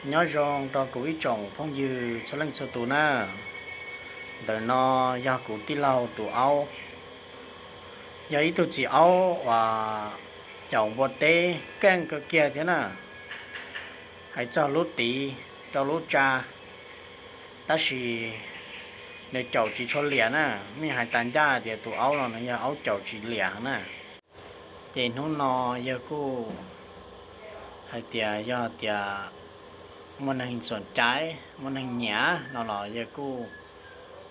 Nyob zoo rau kuv ib tsoom phooj ywg txhua leej txhua tus na. Ntawm no yog kuv tij laug tus aub, yog ib tug txiv aub uas caum npua teb keej kawg kiag thiab na. Hais txog lub tiv rau lub tsa, tab sis nws caum tsis tshua liam na. Mej hais tas ncaj tias tus aub no nws yog aub caum tsis liam na. Ces hnub no yawg kuj hais tias yog tias muaj neeg txuam cai, muaj neeg nyiam no los yawg kuj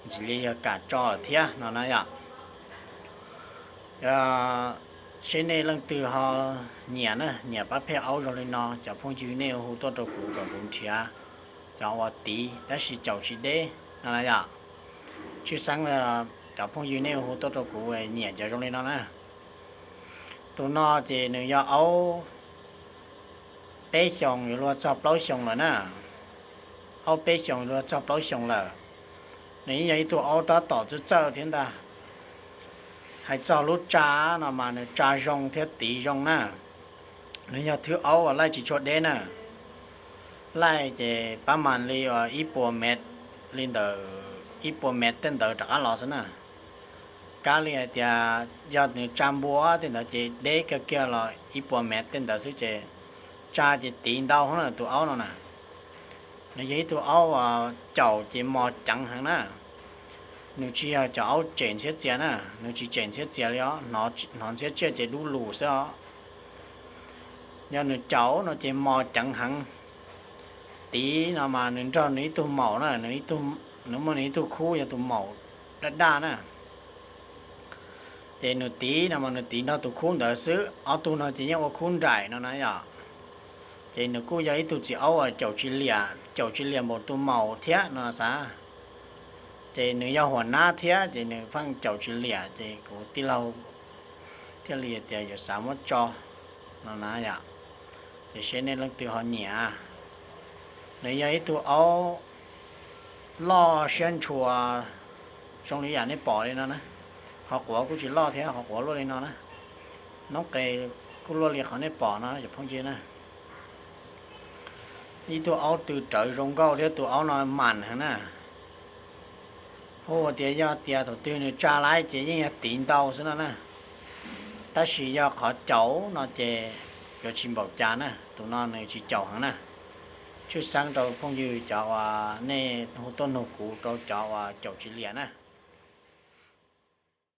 ntxim li yawg kam tso thiab no na yom. Seb nej leej twg ho nyiam na, nyiam pab phej aub zoo li no, cov phooj ywg nej hu tuaj rau kuv kom kuv nrhiav cov uas tiv tab sis caum tsis deb no na yom. Tshwj xeeb cov phooj ywg nej hu tuaj rau kuv nyiam cov zoo li no na. Tus no ces nws yog aub peb xyoos yuav luag txog plaub xyoos lawm na. Aub peb xyoos yuav luag txog plaub xyoos lawm. Nws yeej yog ib tug aub tab tom txawj txawj thiab ntag. Hais txog lub tsa no mas nws tsa zoo thiab tiv zoo na. Nws yog thwb aub uas laij tsis tshua deb na. Laij ces pab mas li uas ib puas mev li ntawd, ib puas mev tej ntawd rov qab los xwb na. Kav li hais tias yog nws tsa npua tej ntawd ces deb kawg kiag los ib puas mev tej ntawd xwb ces tsa ces tiv ntau na tus aub no na. Nws yog ib tug aub caum ces mos ceev heev na. Nws tsis yog cov aub tsem ntxhiab txias na, nws tsis tsem ntxhiab txias li os, hnov ntxhiab tsiaj ces dub lus xwb os. Yog nws caum no ces mos ceev heev. Tiv no mas nws nrog nws ib tug maum na, nws muaj nws ib tug khub yog tus maum daj daj na. Ces nws tiv no mas nws tiv nrog tus khub ntawd xwb, ob tug no ces yeej ua khub nraim no na yom. Ces nws kuj yog ib tug txiv aub caum tsis liam, caum tsis liam npaum tus maum thiab no xav. Ces nws yog huam nab thiab ces nws pheej caum tsis liam ces kuv tij laug thiaj li tias yuav xav muab tso no na yom. Ces seb nej leej twg ho nyiam. Nws yog ib tug aub loj siab ntshua zoo li yam nej pom li no na. Qhov quav kuj tsis loj thiab, qhov quav luaj li no na. Noob qes kuj luaj li qhov nej pom no cov phooj ywg na. Ib tug aub tw rawv zoo nkauj thiab tus aub no mas heev na. Hu tias yog tias thaum twg nws tsa laib ces yeej yog tiv ntau xwb no na. Tab sis yog qhov caum no ces yuav tsis npaum cas na, tus no nws tsis caum heev na. Tshwj xeeb rau phooj ywg cov uas nej hu tuaj nug kuv rau cov uas caum tsis liam na.